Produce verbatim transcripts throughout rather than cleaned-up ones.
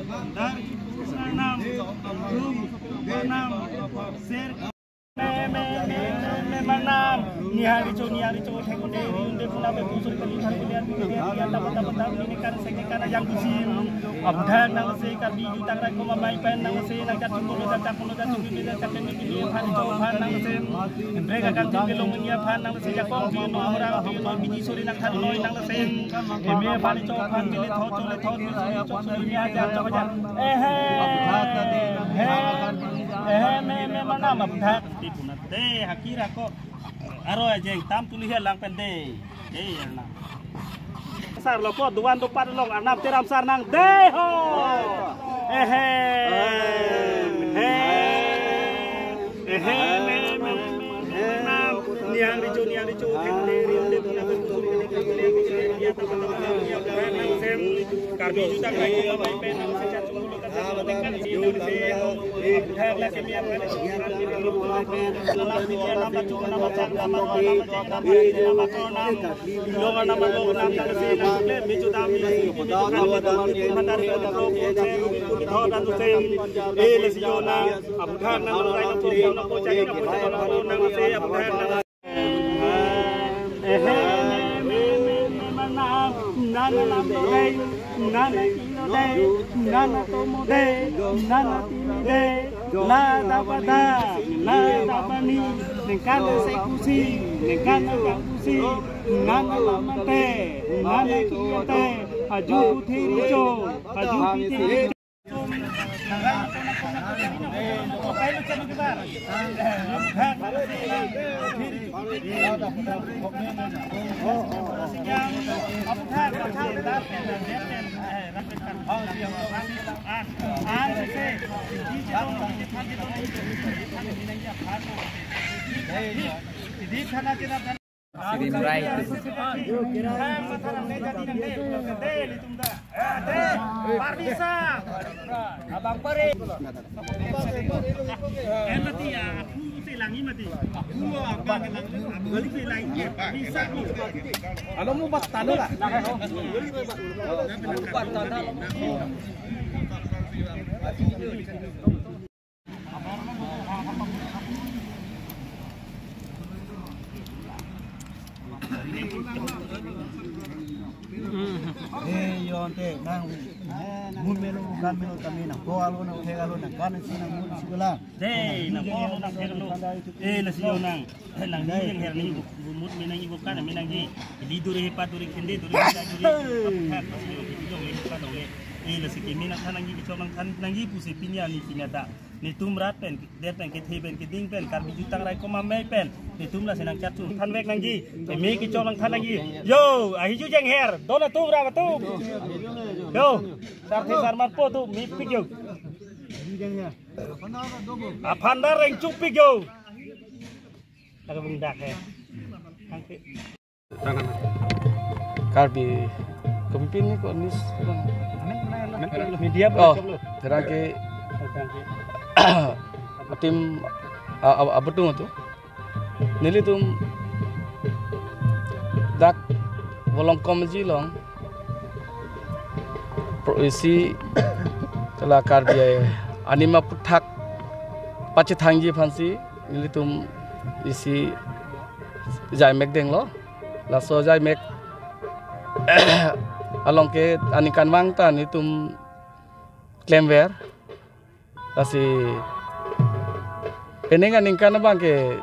Dar nam, nam, ser. Me, me, me, me, me, manam. Niang recho, niang recho, thekunde, riunde, puna pe pusur kali, tharkunde, arbi, arbi, arbi, tapa, tapa, tapa, ningkan, sek, ningkan, ajang kusim. Aputhak nang se, Karbi jutang raikom amei pen nang se, nang jat chunglo, jat chak kulo, jat chunglo, jat chak keme, keme, aphan recho aphan nang se. Emprek akangting kelong ini aphan nang se, jakong pino, amrang pino, bidi suri nang than noi nang se. Keme aphan recho aphan, bili thot, chole thot, bili suri chok suri, ini ajar chok ajar. Ehe, he, ehe, me, me, manam aputhak. Tipuna de, hakira ko. Aro ajeng, tam tuli he lang pen de. Eh, ya na. Sar lo po, duan dupat long, arnam teram sar nang de ho. Ehe. He. Ehe, me, me, me, me, nam. Niang recho, niang recho, thekunde, riunde, puna pe pusur kali, tharkunde, arbi, arbi, arbi, arbi, arbi, nang sem. Karbi jutang raikom amei pen nang se, jat chunglo, jat chak kulo, ningkan, ningkan, ningkan, Ehe, me, me, me, me, manam, nana lam do dei, nana kilo dei, nana tomo dei, nana timi dei, la dapa da, la dapa ni, ningkan se kusi, ningkan kang kusi, nana lam ante, nana kiyante, aju puthi recho, aju puthi recho. Sirimrai. Abang pare. Emati ya, aku si langi mati. Aku abang langi, aku si langi. Bisa. Alo mo bat tano la. Bat tano. Eh, yo ante nang mun melo, kan melo, kami nang ko alo, nang thek alo, nang kan si nang mun si ko la. Dei, nang ko alo, nang thek alo. Eh, lasi yo nang. Nangji jengher nangji bu-, bu-, mut me nangji bukan me nangji. Ili duri hepat duri khende duri khenda duri. Hepat duri khende duri hepat duri. Eh, lasi keme nangthan nangji, kechok nangthan nangji pusi pini arni pini ata. Netum rat pen, der pen, kethe pen, keding pen, Karbi jutang raikom amei pen. Netum lasi nang chat chu thanvek nangji. Keme kechok nangthan nangji. Yo, ahi ju jengher. Don atum rat atum. Yo, sarthe sarmat po tu mepik yo. Aphan dar rengchupik yo. Laga bung dak he. Karbi, kempin ni ko news bang. Media Oh, bang. Terang ke tim abetung itu. Nelitum dak Volongkom ji along pro isi tela Karbi anim aputhak pachethangji aphansi nelitum isi jaimek denglo. Laso jaimek along ke aningkanvang ta nelitum klemver. Lasi penang aningkan abang ke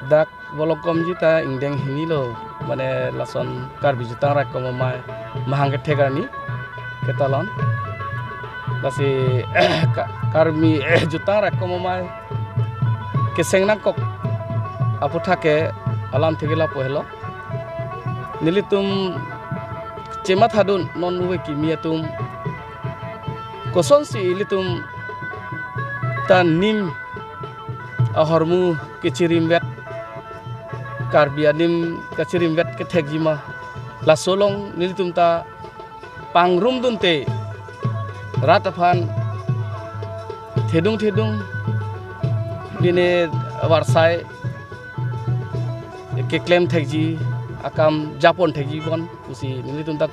dak Volongkom ji ta ingdeng hini lo, mane lason Karbi jutang raikom amei mahang kethek arni ketalon. Lasi Ka-, Karbi jutang raikom amei keseng nangkok aputhak ke alam thekji lapu helo. Nelitum chemathadun non ove kimi atum kosonsi ilitum ta nim ahormu kechirimvet, Karbi anim kechirimvet kethekji ma. Laso along nelitum ta pangrumdunte rat aphan thedung thedung bine varsai keklem thekji akam japon thekji bon pusi nelitum ta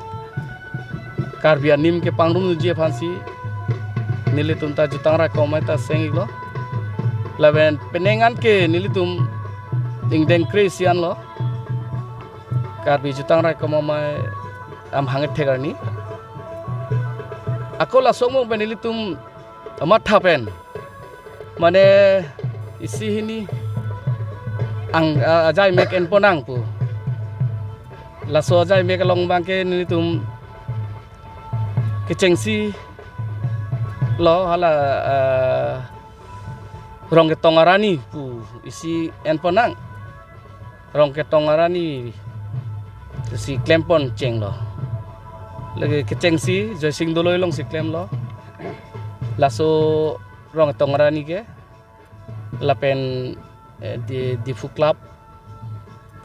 Karbi anim kepangrum nunji aphansi nelitum ta jutang raikom amei ta seng-iklo. Lapen penang an ke nelitum ingdeng kre-isi anlo. Karbi jutang raikom amei amahang kethek arni. Ako laso angbong pen nelitum matha pen, mane isi hini ang, ah, ajai mek enpon nang pu. Laso ajai mek along abangke nelitum kechengsi lo hala, ah, Rongketong Arani pu isi enpon nang. Rongketong Arani si klempon chenglo. Lake kechengsi Joysing Doloi alongsi klemlo. Laso Rongketong Arani ke lapen, eh, di Diphu Club,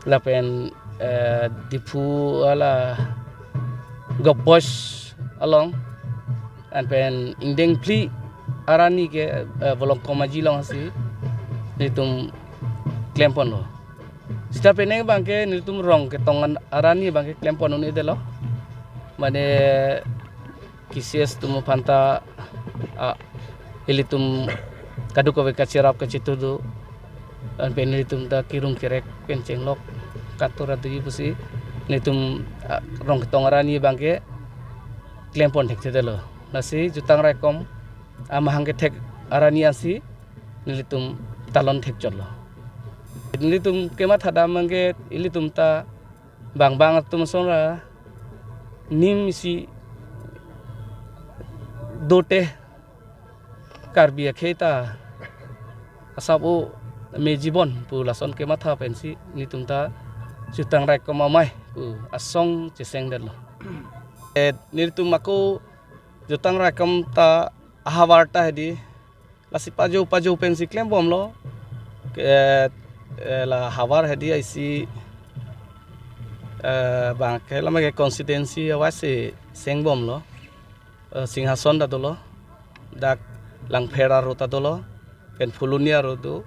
lapen, eh, Diphu hala Govt Boys along, lapen ingdeng phli arani ke, eh, Volongkom Aji alongsi nelitum klemponlo. Seta penang abangke nelitum Rongketong an-, Arani abangke klempon un-edetlo. Mane K C S atum aphanta, ah, ilitum kadokave kacherap kachetong do. Lapen ilitum ta kerung kerek pen chenglok katura do pusi nelitum, ah, Rongketong Arani abangke klempon thekthedetlo. Lasi jutang raikom amahang kethek arani ansi nelitum talon thekchotlo. Nelitum kematha dam abangke ilitum ta bang bang atum asonra nim isi dote Karbi akhei ta asap o me jibon pu lason kematha pensi nelitum ta jutang raikom amei pu asong chesengdetlo. Eh, nelitum ako jutang raikom ta ahavar ta hedi lasi pajo pajo pensi klembomlo. Ke, eh, la havar hedi isi, eh, abangke lama ke constituency awasi sengbomlo. Eh, Singhason ta dolo, dak Langpher aro ta dolo, pen Phuloni aro do,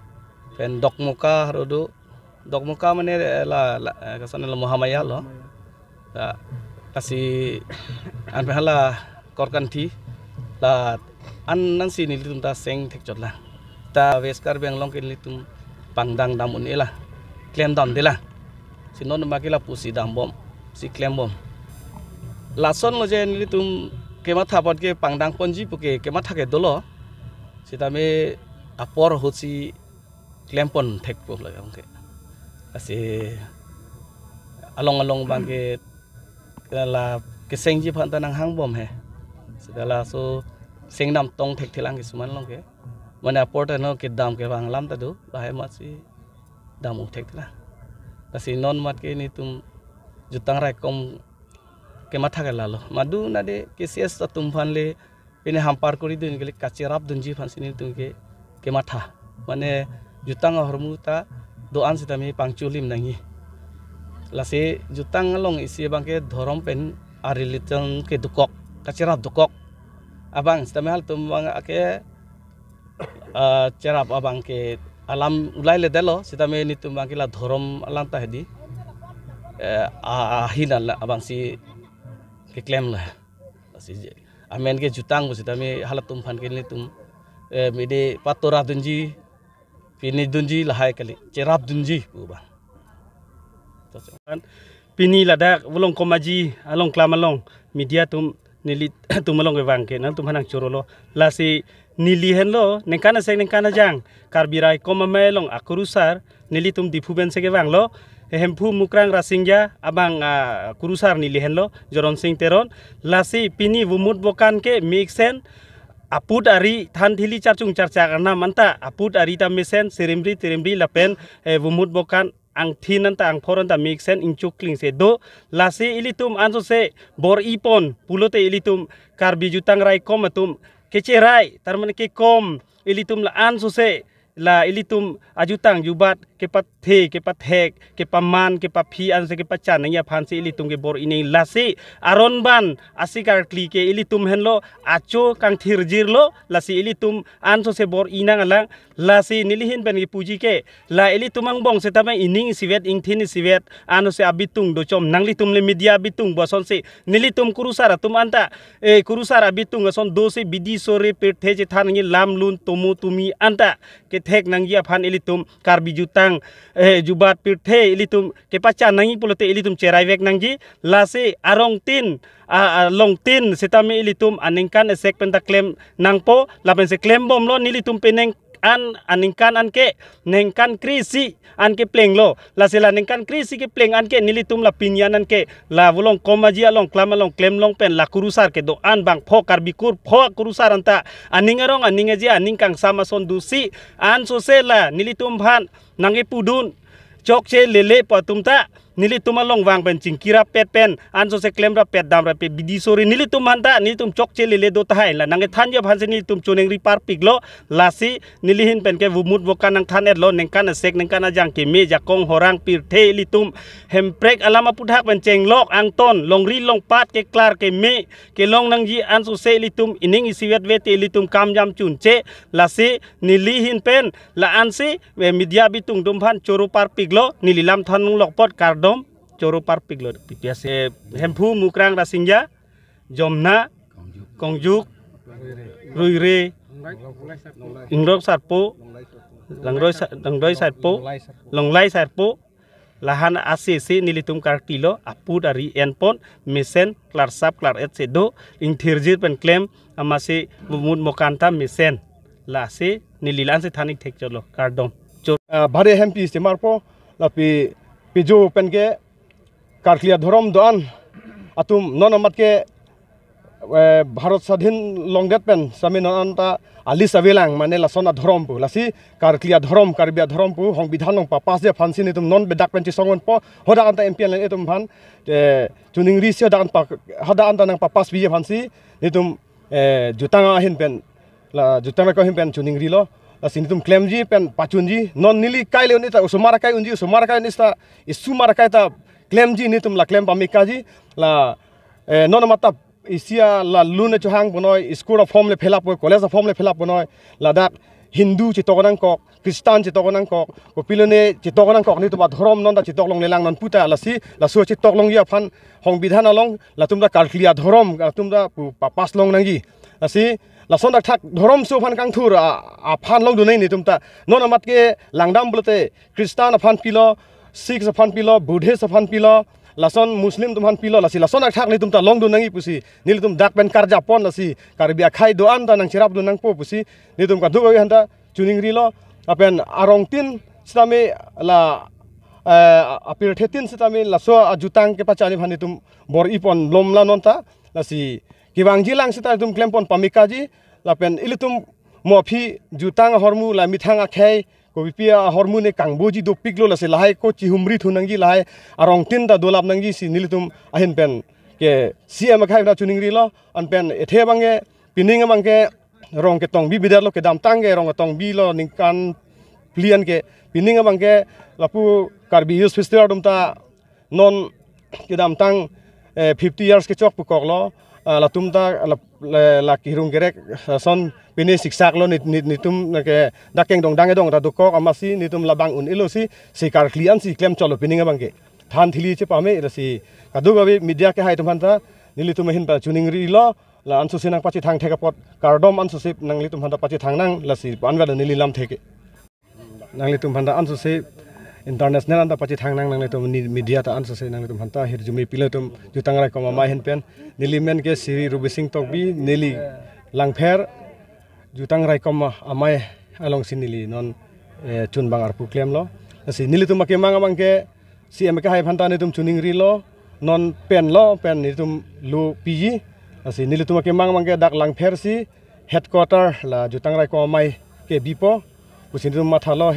pen Dokmoka aro do. Dokmoka mane, eh, la, la, eh, koson la Mohamaya lo. Ya, lasi anpen hala Korkanthi la an ansi nelitum ta seng thekchotlo. Ta West Karbi Anglong ke nelitum pangdang dam un-elang, klem damdelang. Si non ma ke lapusi dambom, si klembom. Lasonlo je nelitum kematha apot ke pangdang ponji pu ke kematha ke dolo. Sitame apor ahutsi klempon thekpo lake abangke. Lasi along along abangke la kesengji aphanta nanghangbom he. Seta laso seng dam tong thekthelang kisuman along ke. Mane apor ta no kedam kevang alam ta do, lahai amatsi dam un thekthelang. Lasi non mat ke nelitum jutang raikom kematha ke lalo. Maduna de K C S atum aphan le pine hampar kori dun kali, kacherap dunji aphansi nelitum ke kematha. Mane jutang ahormu ta do-an sitame pangchulim nangji. Lasi jutang along isi abangke dhorom pen a-religion ke dokok, kacherap dokok. Abang sitame halatum abang ake, ah, cherap abangke alam ulailedetlo, sitame nelitum abangke la dhorom alam ta hedi, eh, a, ahin ala abangsi keklemlo. Lasi je amen ke jutang pu sitame halatum aphan ke nelitum, eh, mede patura dunji, pine dunji lahai kali, cherap dunji pu abang. Pini ladak Volongkom Aji along klam along media atum nelitum along kevang ke nangtumphan nangchorolo. Lasi neli henlo ningkan aseng ningkan ajang Karbi Raikom Amei along akurusar nelitum Diphu pensi kevanglo. Hemphu Mukrang Rasinja abang, ah, kurusar neli henlo, Joron Sing Teron. Lasi pini Vumut Bokan ke mesen aput ari than thili charchung charchak arnam anta aput ari ta mesen serimri terimri lapen, eh, Vumut Bokan angthin anta angphor anta mesen ingchuk klingse do. Lasi ilitum ansose bor-ipon pulote ilitum Karbi jutang raikom atum kecherai, tarmane kekom, ilitum la ansose la ilitum ajutang jubat kepathe, kepathek, kepaman, kepaphi ansi kepachan nangji aphansi ilitum kebor-i nang. Lasi aron ban isi karkli ke ilitum henlo, acho kangthirjirlo, lasi ilitum ansose bor-i nang alang. Lasi neli ahin pen kipuji ke, la ilitum angbong setame ining isivet, ingthin isivet, anose abitung dochom, nanglitum le media abitung bosonsi nelitum kurusar atum anta, eh, kurusar abitung ason dosi bidi sore pirthe chethan nangji, lam lun tomo tumi anta kethek nangji aphan ilitum Karbi jutang, eh, jubat pirthe ilitum kepachan nangji pulote ilitum cheraivek nangji. Lasi arongtin, a, a, longtin setame ilitum aningkan esek penta klem nangpo, lapensi klembomlo. Nelitum penang an aningkan anke ningkan kre-isi an keplenglo. Lasi la ningkan kre-isi kepleng anke nelitum la pini an anke la volong kom aji along klam along klem long pen la kurusar kedo-an bangpho, Karbi kur pho kurusar anta aning arong aning aji aning kangsam ason dosi ansose la nelitum aphan nangkepudun chokche lele pu atum ta nelitum along vang pen chingki rappet pen ansose klem rappet dam rappet bidi sore nelitum aphanta nelitum chokche lele do tahai, la nangkethanji aphansi nelitum choningri parpiklo. Lasi neli ahin pen ke vumut vokan nangthan-etlo, ningkan esek ningkan ajang keme jakong horang pirthe ilitum hemprek alam aputhak pen chenglok angton longri longpat keklar keme kelong nangji ansose ilitum ining isivet vete ilitum kam jam chunche. Lasi neli ahin pen la-ansi, eh, media abitung atum aphan choro parpiklo, neli lam than longlok apot kardom choro parpiklo. P P S, eh, Hemphu, Mukrang, Rasingja, Jomna, Kongjuk, Ruire, Ingrok Sarpo, Langroi Sa-, Langroi Sarpo, Longlai Sarpo, lahan asese nelitum karklilo, aput ari enpon, mesen klarsap klar-et si do, ingthirjir pen klem, amatsi vumut vokan ta mesen. Lasi neli la-ansi than-ik thekchotlo, kardom. Choro. Ah, Bhare Hempi Stemarpo, lapi pijo pen ke karkli adhorom do-an atum non amat ke, eh, Bharat Sadhin longdet pen sami non anta a-list avelang, mane lason adhorom pu. Lasi karkli adhorom, Karbi adhorom pu songbidhan along papass-ji aphansi nelitum non bedak pen chesongponpo, hadak anta M P L A atum aphan, eh, choningrisi hadak anta, hadak anta nangpapass-pi aphansi nelitum, eh, jutang ahin pen, la jutang raikom ahin pen choningrilo. Lasi nelitum klemji pen pachunji, non neli kai le-un-e ta osomar akai unji, osomar akai un-e ta, isomar akai ta klemji, nelitum la klem pamekaji, la, eh, non amat ta isi a la lun achohang punoi, school a-form le fill up punoi, college a-form le fill up punoi, ladak Hindu chetok nangkok, Christian chetok nangkok, kopilone chetok nangkok, nelitum adhorom non ta chetok longlelang non puta, lasi laso chetok longji aphan songbidhan along latum ta karkli adhorom, latum ta pu papass long nangji. Lasi lason thakthak dhoromso aphan kangthur a, aphan longdun nangji nelitum ta. Non amat ke langdam pulote Christian aphan pilo, Sikhs aphan pilo, Buddhist aphan pilo, lason Muslim atum aphan pilo, lasi lason thakthak nelitum ta longdun nangji pusi nelitum dak pen karjapon, lasi Karbi akhei do-an ta nangcherapdun nangpo pusi nelitum kadokave aphanta choningrilo. Lapen arongtin setame la, eh, apirthetin setame laso ajutang kepachanji aphan nelitum bor-ipon lom la non ta, lasi kevangjilang seta nelitum klempon pamekaji. Lapen ilitum mo aphi jutang ahormu la methang akhei, kopipi ahormu ne kangboji dopiklo, lasi lahai ko chihumri thu nangji, lahai arongtin ta dolap nangji si nelitum ahin pen ke C M akhei ta choningrilo. An pen ethe abang ke, pining abang ke rong ketongbi bidetlo, kedamtang ke rong ketongbi lo ningkan phli an ke, pining abang ke lapu Karbi Youth Festival atum ta non kedamtang, eh, fifty years kechok pukoklo, ah, latum ta la, la, la kirung kerek, ah, son pine siksak lo nit, nit, nelitum ke dak kengdong dang edong ta dokok amatsi nelitum labang un-elo si, si karkli ansi klemchotlo pining abang ke. Than thili chepame, lasi kadokave media kehai atum aphanta nelitum ahin ta choningrilo, la ansose nangpachethang thek apot kardom, ansose nanglitum aphanta pachethang nang, lasi anvet neli lam theke. Nanglitum aphanta ansose international anta pachethang nang, nanglitum ni media ta ansose nanglitum aphanta hirjume pilo atum jutang raikom amei ahin pen. Neli men ke Sri Rubi Sing Tokbi, neli Langpher jutang raikom amei alongsi neli non, eh, chunbang arpu klemlo. Lasi nelitum akemang abang ke C M kehai aphanta nelitum choningrilo, non pen lo pen nelitum lo piji. Lasi nelitum akemang abang ke dak Langpher si headquarter la jutang raikom amei ke bipo pusi nelitum mathalo.